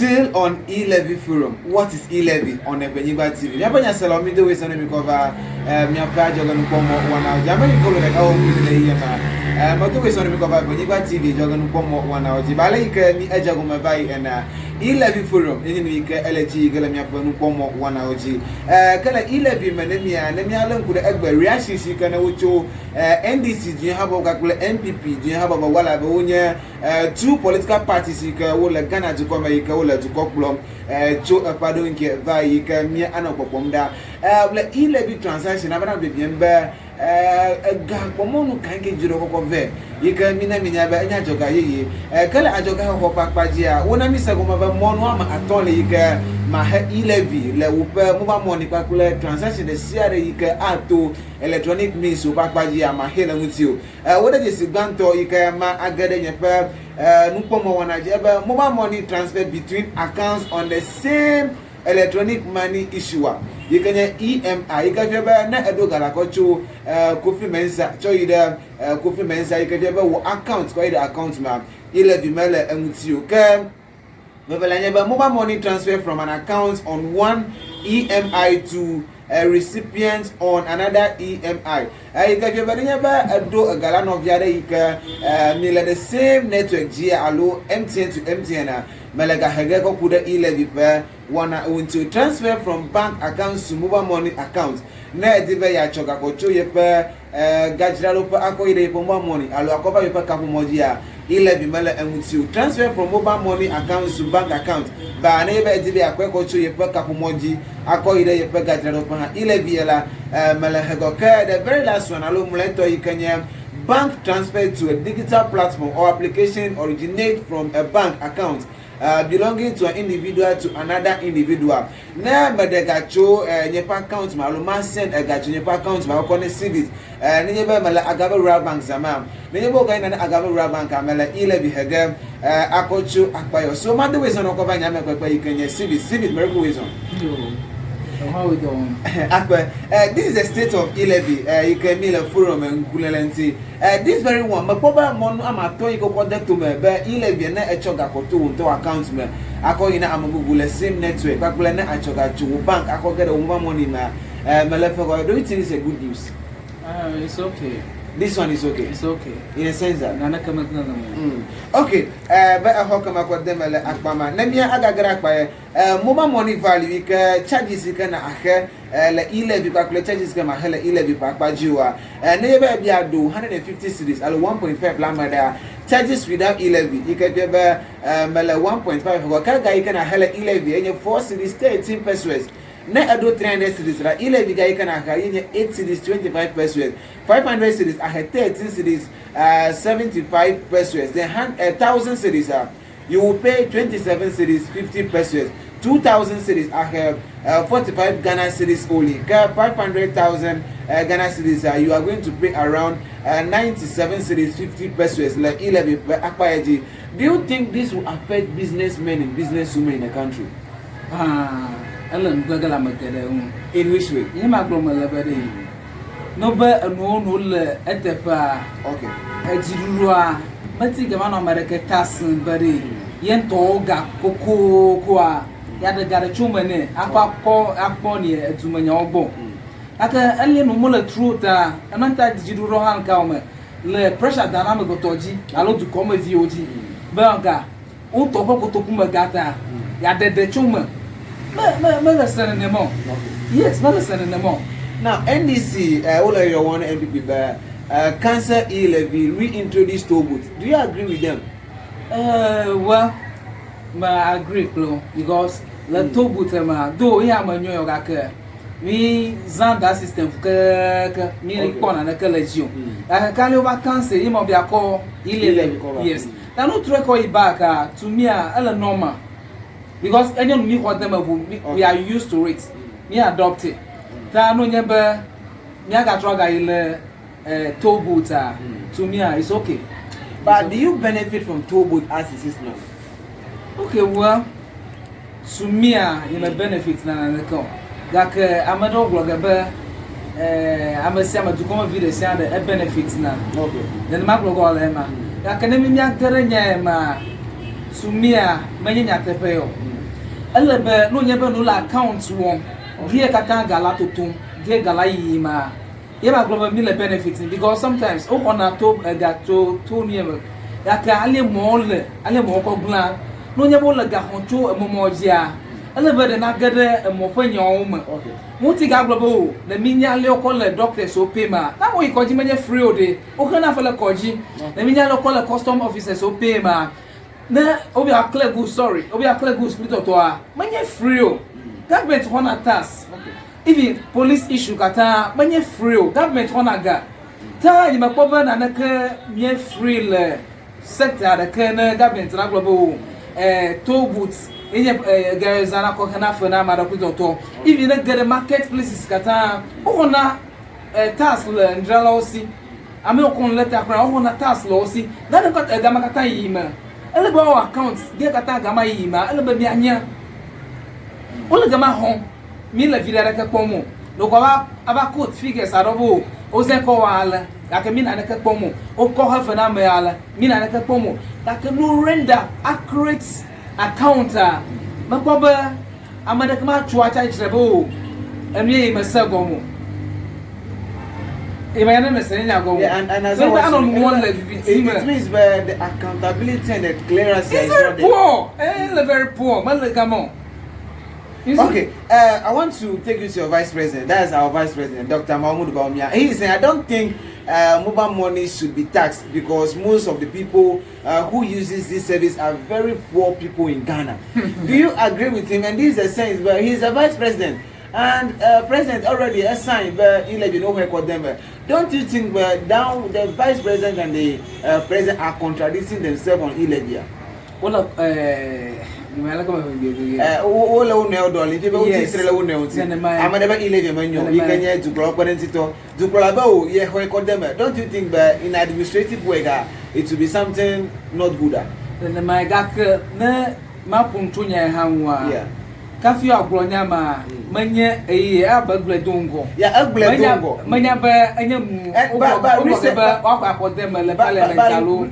Still on E-Levy Forum, what is E-Levy on Ebenyigba TV? Míaƒe nyaselawo mi do wesɔ ne mi kɔ va eh, míaƒe adzɔgenukpɔmɔ wɔnawo dzi. Ame yi ke wole ɖeka wɔm kpli mi le yiyia ma, eh, medo wesɔ ne mi kɔ va Ebenyigba TV adzɔgenukpɔmɔ wɔnawo dzi. Ba ale yi ke mi edze gɔme va yi enea, E-Levy Forum ye nye nu yi ke ele dzi yi ge le míaƒe nukpɔmɔ wɔnawo dzi. Eh, ke le E-Levy me ne mia, ne míalé ŋku ɖe egbe reactions yi ke ne wotso eh, NDC dunyahabɔbɔ kpakple NPP dunyahabɔbɔ gbɔ elabe wonye Two political parties yi ke wole Ghana dukɔ me yi ke wole dukɔ kplɔm tso eƒe aɖewo ŋke va yi ke mía anɔ kpɔkpɔm ɖa. Le e-levy transaction ava na biabiam be ega kpɔmɔnu ka ŋke dziɖɔ kɔkɔ vɛ yi ke mina minya be enye adzɔga yeye. Ke le adzɔga xɔxɔ ƒe akpa dzia, wona mi se gɔme be mɔnu ame atɔ le yi ke mahe e-levy le woƒe mobile money kpakple transaction ɖe sia ɖe yi ke ato electronic means woƒe akpa dzia mahe le ŋuti o. Woɖe dzesi gbãtɔ yi ke ma age ɖe nye ƒe nukpɔmɔwɔna dzi ebe mobile money transfer between accounts on the same electronic money issuer yi ke nye EMI yi ke fia be ne eɖo ga la kɔ tso Kofi Mensah tsɔ yi ɖe Kofi Mensah yi ke fia be wò account kɔ yi ɖe account ma e-levy mele eŋuti o ke Vevelia nye be mobile money transfer from an account on one EMI to a recipient on another EMI. Eyi ke fia be nenye be eɖo ega la nɔvi aɖe yi ke mi le the same network dzi alo MTN to MTN a, mele ga he ge kɔ ku ɖe e-levy ƒe wɔna ŋuti o. Transfer from bank account to mobile money account. Ne edi be yeatsɔ gakɔ tso yeƒe gadzraɖoƒe akɔ yi ɖe yeƒe mobile money alo akɔ va yeƒe kaƒomɔ dzia, e-levy mele eŋuti o. Transfer from mobile money account to bank account, Ba ne be edi be yeakɔe kɔ tso yeƒe kaƒomɔ dzi akɔ yi ɖe yeƒe gadzraɖoƒe hã, e-levy ye la, mele hegɔ. Ke the very last one alo mlɔetɔ yi ke nye bank transfer to a digital platform or application originate from a bank account belonging to an individual to another individual. Ne meɖe ga tso nye ƒe account me alo ma send ega tso nye ƒe account me akɔ ne Civit, nenye be mele Agave Rural Bank zãma, nenye be wogayina ne Agave Rural Bank a, mele e-levy he ge akɔ tso akpa yɔ. So mado wezɔn akɔ va nye ame kpekpe yi ke nye Civit. Civit, mereku wezɔn. Yo, eha wo dɔ wɔm. Akpe. This is the state of e-levy yi ke mi le forum ŋkulele ŋuti. This very one, mekpɔ be mɔnu ame atɔ̃ yi ke wokɔ de tome be e-levy ne etsɔ ga kɔ to wò ŋutɔ account me akɔ yi na ame bubu le same network kpakple ne atsɔ ga tso wò bank akɔ ge ɖe wò mobile money mea, mele fe xɔ. Do you think it's a good news? It's okay. This one is okay. It's okay. In a sense that. Naneke megblẽ le eme. Okay, be exɔ ke makɔ de me le akpa ma. Ne mía agage ɖe akpa ye, mobile money value yi ke charges yi ke na axe le e-levy kpakple charges ke maxe le e-levy ƒe akpa dzi oa, ne ye be ebia ɖo 150 cedis alo 1.5 la ame ɖea, charges without e-levy yi ke fia be mele 1.5 xɔ ke ga yi ke naxe le e-levy enye 4 cedis 13 pesewas. Ne eɖo 300 cedis la, e-levy ga yi ke naxe ye nye 8 cedis 25 pesewas. 500 cedis axe 13 cedis 75 pesewas. Then 1000 cedis you will pay 27 cedis 50 pesewas. 2000 cedis axe 45 Ghana cedis only. Ke 500,000 Ghana cedis you are going to pay around 97 cedis 50 pesewas le e-levy ƒe akpa ya dzi. Do you think this will affect businessmen and businesswomen in the country? Ah, ele nu gblẽ ge le ame geɖe ŋu. In which way? Nye ma gblɔ mele be ɖe no be enuwo no le eteƒea. Okay. Edziɖuɖua meti ge manɔ ame ɖeke ta sẽe be ɖe ye ŋutɔwo ga kokokoa ya ɖe ga ɖe tso me nɛ akɔ akɔ akpɔ ne edumenyawo gbɔ. Gake ele nu mele true ta ema ta dziɖuɖu hã ŋka me le pressure dam na amegbetɔ dzi alo dukɔmeviwo dzi be ga wotɔ ƒe kotoku me ga ta ya ɖe ɖe tso me. Me me mele se nenema o. Yes, mele se nenema o. Now NDC wole yɔ wɔm na NPP be cancel e-levy, reintroduce toll booth. Do you agree with them? Well, me agree kple wo because le toll booth ma do ya me nyo yɔ gake mi zã that system keke mi kpɔ naneke le dzi o. Gake kali wova cancel ye ma bia kɔ e-levy. Yes. Ta nu trɔe kɔ yi back a to me a ele normal because enye nu mi xɔ de me ʋu we are used to it. Mi adopt it. Ta no nye be miagatrɔ agayi le toll booth a to me a it's okay. But do you benefit from toll booth as it is now? Okay, well, to me a nye me benefit na naneke o. Gake ame ɖewo gblɔ ge be ame sia ame dukɔmevi ɖe sia ɖe e benefit na. Okay. Nenema gblɔ ge wòle ema. Gake ne mi míage ɖe nya ya mea, To mea, menye nyateƒe o. Ele be ne wònye be nu le account wɔm, ge katã ga la totom, ge ga la yiyim-a, ye ma gblɔ be mi le benefiting because sometimes woxɔna to ega tso to nu ye me. Gake ale mɔwo le, ale mɔwo kɔ gblẽa, ne wònye be wole ga xɔm tso emɔmɔ dzia, ele be ɖe nage ɖe emɔ ƒe nyawo me. Ŋuti gagblɔ be o, ne mi nya ale wokɔ le doctors wo pay ma, ne amewo yi kɔdzi menye free o ɖe, woxena fe le kɔdzi. Ne mi nya ale wokɔ le custom officers wo pay ma, ne wobe yewoa clear goods, sorry, wobe yewoa clear goods kple tɔtɔa, menye free o. Government xɔna tax. Even police issue katã menye free o. Government xɔna ga. Ta nyemekpɔ be naneke nye free le sector aɖeke ne government nagblɔ be o, eh, toll booth ye nye eh, ga ye zãna kɔ xena fe na ame aɖe kple tɔtɔ. Even ne ge ɖe market places katã, woxɔna eh, tax le nudzralawo si. Ame yiwo kɔ nu ɖe ta kura, woxɔna tax le wo si. Gake ne gama katã yiyi me, ele be woawɔ account ge katã gama yiyi mea, ele be míanya. Wole gama xɔm, míele viɖe aɖeke kpɔm o. Ɖeko ava ava quote figures aɖewo be o, wozãe kɔ wɔ ale, gake mí naneke kpɔm o. Wokɔ he fe na ame ale, mí naneke kpɔm o. Gake ne wo render accurate account-a, mekpɔ be ame ɖeke matso atsi atsitre be o, enu ye mese gɔme o. Ema ne mese nye nya gɔme o. Yeah, and, and as I Be was anɔ saying, nu wɔm le viviti me. it means be the accountability and the clearance It's is very not there. poor. Ele very poor. Mele gama o. You see? Okay, I want to take you to your vice president. That is our vice president, Dr. Mahmoud Bawumia. He is saying, I don't think mobile money should be taxed because most of the people who uses this service are very poor people in Ghana. Do you agree with him? And this is a sense, but he's a vice president. And president already assigned, but he let you know where called them. Don't you think now the vice president and the president are contradicting themselves on e-levy? Wole Wole wo nɔewo ɖɔli fi be wotsi Yes. tre le wo nɔewo ŋuti. Nenemae. Ame ɖe be e-levy menyo, yi Nenemae. ke nye dukplɔla kpe ɖe ŋutitɔ. Dukplɔla be o, ye xɔe kɔ de me. Don't you think be in administrative way ga it will be something not good? ah? Nenemae gake ne maƒo nu tso nya ya hã ŋua, Yeah. kafi woagblɔ nya ma, menye eye abe egblɔe do ŋgɔ. Yeah, egblɔe do Menya- ŋgɔ. Menya be enye nu But wogblɔ be woaxɔe akɔ de me le parliament alo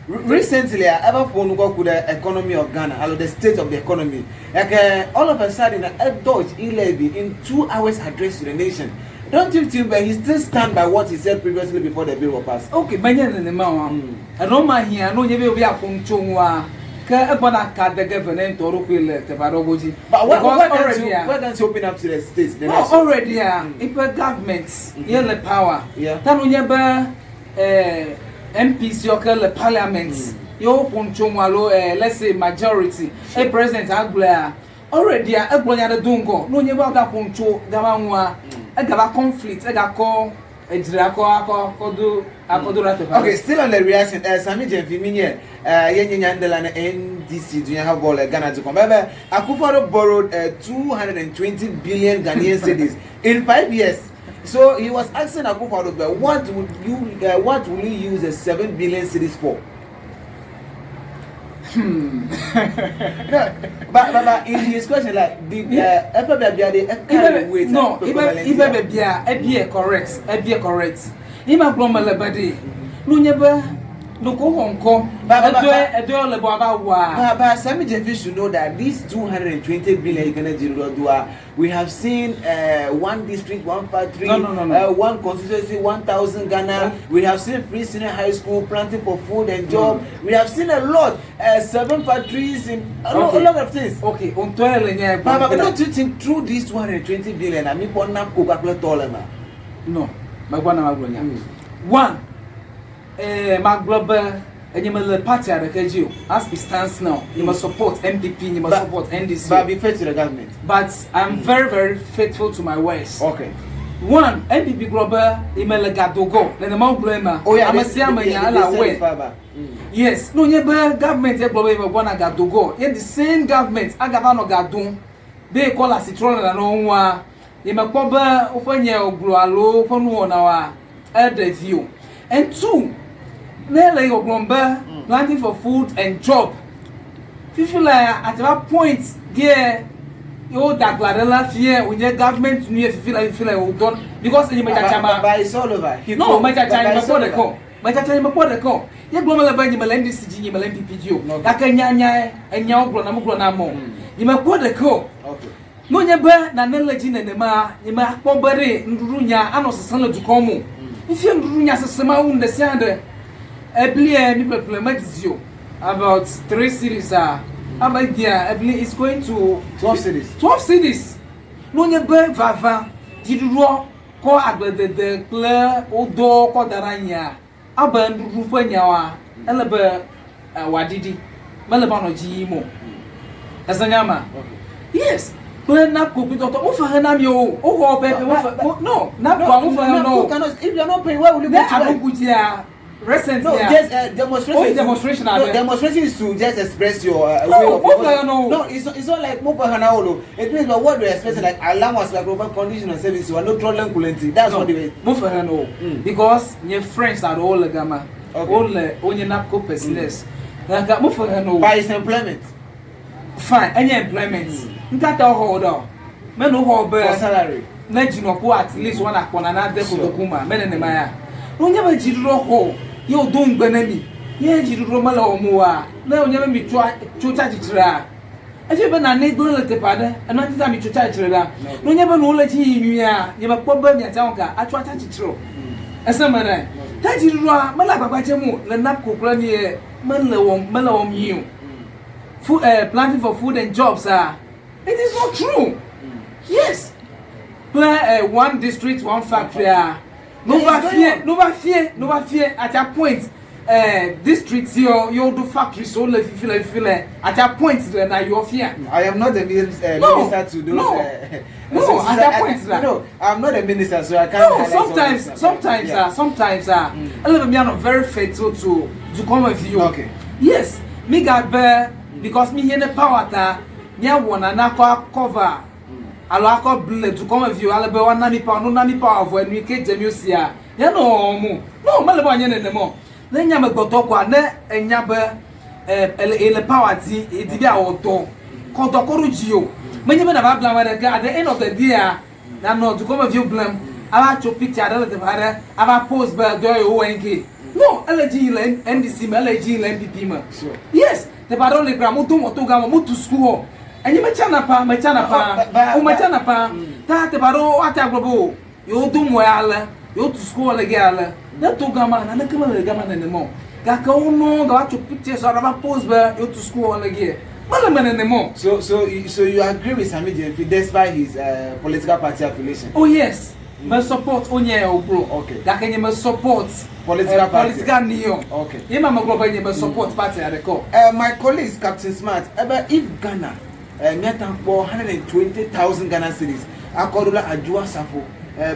Recently, I ever phone go to the economy of Ghana, alo the state of the economy. Like all of a sudden, a dodge e-levy in 2 hours address to the nation. Don't you think that he still stand by what he said previously before the bill was passed? Ok, menye nenema o. Eno ma hiã ne wonye be wobe aƒo nu tso ŋua, ke egbɔna ka de ge ve ne ŋutɔ ɖokui le teƒe aɖewo godzi. But Because why, can't already, you, ah, why can't you open up to the states? The No, nation? already ah, eƒe government ye le power. Ta no nye be MPs yɔ ke le parliament ye woƒo nu tso ŋu alo let's say majority eye president agblɔea already ah, egblɔ nya ɖe do ŋgɔ ne wonye be woagaƒo nu tso gama ŋua egava conflict egakɔ edzre akɔ akɔ akɔ do akɔ do ɖe teƒe Okay, still on the reaction, Sammy Gyamfi Minye, ye nye nyandela ne NDC dunya ha ball Ghana to come. Bebe, Akufo-Addo borrowed 220 billion Ghanaian cedis in 5 years. So he was asking Akufo-Addo, but what will you use the 7 billion cedis for? No, but in his question, like the FBB, carry weight. No, ibe bebia ebie correct, ebie correct. Ima gblɔ me le be ɖe nu nye be noko xɔ ŋkɔ edoe edoe le be woava wɔa. But Sammy Gyamfi should know that these 220 billion you cannot do. We have seen one district, one factory, No. One constituency, 1,000 Ghana. We have seen free senior high school, planting for food and job. We have seen a lot, seven factories in a lot of things. Ok, ŋutɔ le nye But don't you think through this 220 billion, I mean, one NABCO back No, megbɔna ma gblɔ nya. One, magblɔ be enye mele party aɖeke dzi o. As it stands now, nye me support NPP, nye me support NDC. But be fair to the government. But I'm very very faithful to my words. One, NPP gblɔ be ye mele gadogɔ nenema wogblɔ ema. Oh yeah, Ame sia ame nya ele aware. Yes, no nye be government ye gblɔ be ye megbɔna gadogɔ. Ye the same government agava nɔ ga dom be ye kɔ le asi trɔm le nanewo ŋua, ye mekpɔ be woƒe nye gblɔ alo woƒe nuwɔnawoa eɖe vi o. And two, ne le gbɔgblɔm be planting for food and job, fifi le at that point ge yewo da agla ɖe la fie wònye government nu ye fifi le wòdɔ because enye metsatsa ma. But it's all over. No, metsatsa nye mekpɔ ɖeke o. Metsatsa nye mekpɔ ɖeke o. Ye gblɔm mele be nye mele NDC dzi, nye mele NPP dzi o. Gake nya nyae, enyawo gblɔna megblɔ na amewo. Nye mekpɔ ɖeke o. Ne wònye be nane le edzi nenema, nye makpɔ be ɖe nuɖuɖu nya anɔ sesẽm le dukɔ me o. Fifia nuɖuɖu nya sesẽ ma wu nu ɖe sia ɖe. Eblie mi ƒeƒle medidi o. About 3 cedis a, ame egbea ebli is going to 12 cedis. 12 cedis. Ne wònye be vava dziɖuɖuɔ kɔ agbledede kple wo dɔwo kɔ da ɖe anyia, abe nuɖuɖu ƒe nyawoa, ele be wòaɖiɖi. Mele be wòanɔ dzi yim o. Ese nya ma? Yes. Kple NABCO kple tɔtɔ, wofe he na mi o. Woxɔ pɛpɛ, wofe, no, NABCOa wofe he na wo. If you are not paying, why will you Ne go to work? aɖo ŋku dzia, recently, No, just demonstration. Oh, demonstration No, abe. demonstration is to just express your No, way of mo fe no. No, it's not like mo fe hana o. It means that what we are expressing, like allowance, like provide condition and service, you are no problem kulenti. That's what they were. Mo fe he no. Because nye friends aɖewo le gama. Wole wonye NABCO personnels. Gake mo fe he no. By his employment. Fine, enye employment. Nkata woxɔ wo ɖe o. Mene woxɔ wo be For salary. Ne dzinɔƒo at least woana kpɔna na de kotoku ma. Mene nenema ya. Ne wonye be dziɖuɖu xɔ o, ye wodo ŋugbe ne mi. Ye dziɖuɖu mele wɔm oa, ne wonye be mi tso tso tsa tsitrea, efia be nane gblẽ le teƒe aɖe. Enua ŋuti ta mi tso tsa tsitre ɖa. Ne wonye be nuwo le dzi yi nyuia, nye mekpɔ be miate ŋu ga atso atsa tsitre o. Ese me ɖe. Ta dziɖuɖua mele agbagba dzem o le NABCO kple mi ye mele wɔm mele wɔm nyuie o. Food, planting for food and jobs ah, it is not true. Yes. Kple one district one factory ah, no va fie, no va fie, no va fie at a point district yo yo do factories so le fifi le fifi le at a point le na yo fia. I am not the No, minister to those. no. No, at that point, lah. No, I'm not a minister, so I can't. No, highlight all sometimes, this. sometimes, sometimes, a little bit, me are not very faithful to come with you. Yes, me got be because me hear the power ta me wanna na ko cover. Alo akɔ ble to come with you. Ale be wa na mi power, no na mi power for enu ke jemi osia. Ya no mu. No, me le bo anye nene mo. Ne nya me gbɔtɔ kwa ne enya be ele power di e di bi awo dɔ. Kɔ dɔ kɔ ɖo dzi o. Menye be nava bla ame ɖeke at the end of the day a, nanɔ dukɔmeviwo blem ava tso picture aɖe le teƒe aɖe ava post be dɔ yewo wɔ ŋke. No, ele dzi yi le NDC me, ele dzi yi le NPP me. Yes, teƒe aɖewo le kura modo mɔto gã me, motu suku xɔ. Enye metsana pa, metsana pa, But- wo metsana pa. Ta teƒe aɖewo woate agblɔ be o, yewo do mɔ ya ale, yewo tu suku xɔ le ge ale. Ne to gama, naneke mele gama nenema o. Gake wonɔ gava tso pictures aɖe va post be yewo tu suku xɔ le ge. Mele me nenema o. So you agree with Sammy Gyamfi despite his political party affiliation? Oh yes, me support onye oglo. Gake nye me support Political party. Political neo. Ye ma me gblɔ be nye me support party aɖeke o. My colleagues, Captain Smart, ebe if Ghana, miata kpɔ 120,000 Ghana cedis akɔɖo la Adwoa Safo,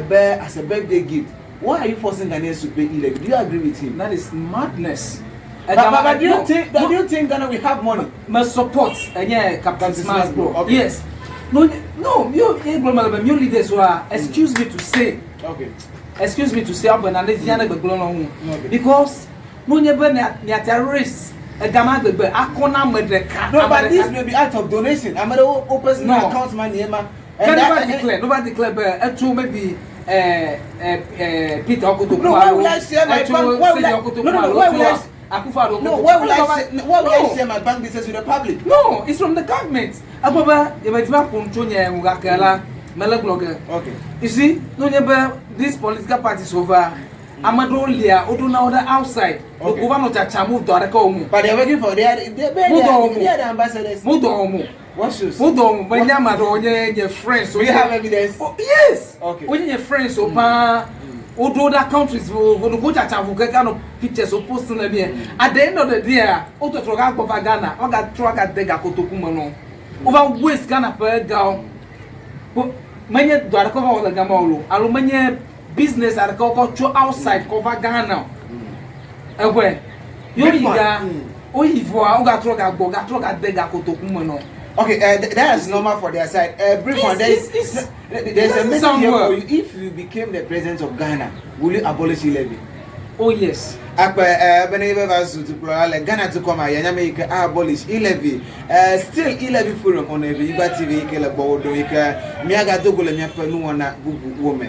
be as a birthday gift, why are you forcing Ghanaians to pay e-levy? Do you agree with him? That is madness. But do you No, think, but no. do you think Ghana will have money? Me support enye Captain Captain Smart Smart, bro. bro. Okay. Yes. No, no, you, you, bro, you leaders who are, excuse me to say. Excuse me to say, I'm gonna leave you alone. Because no, never near terrorists. A gamma the akona medeka. No, but this may be out of donation. I'm gonna open No. account money, Emma. Can And never that, declare, never declare, but actually maybe Peter Okoto. No, why would I share my bank? Why would I? No, no, no. Why would I? Akufo-Addo. No, why would I? Say, why would I share my bank details with the public? No, it's from the government. Agbaba, yebetiba poncho nye ngakela mele bloge. You see, no nyebe this political parties over. Amado lia odo na order outside. Over no chacha move do areka omu. But they are working for they are the ambassadors. Move do omu. What shoes? Move do omu. But nyama do nye nye friends. Do you have evidence? Oh, yes. Onye nye friends opa. Odo other countries for the go chacha for get kind of pictures or posting them here. At the end of the day, oto troga go for Ghana. Oga troga dega kotoku mano. Over waste Ghana per girl. But many do areka over the Ghana olo. Alo many business areka go to outside cover Ghana. Ewe. Yo yiga. O yivo oga troga go ga troga dega kotoku mano. Okay, that is normal for their side. Brief one. There's a message here for you. If you became the president of Ghana, will you abolish e-levy? Oh yes. Ghana to come here, abolish e-levy. Still e-levy forum on Ebenyigba TV. Miaga dogo le miaƒe nuwɔna bubu wo me.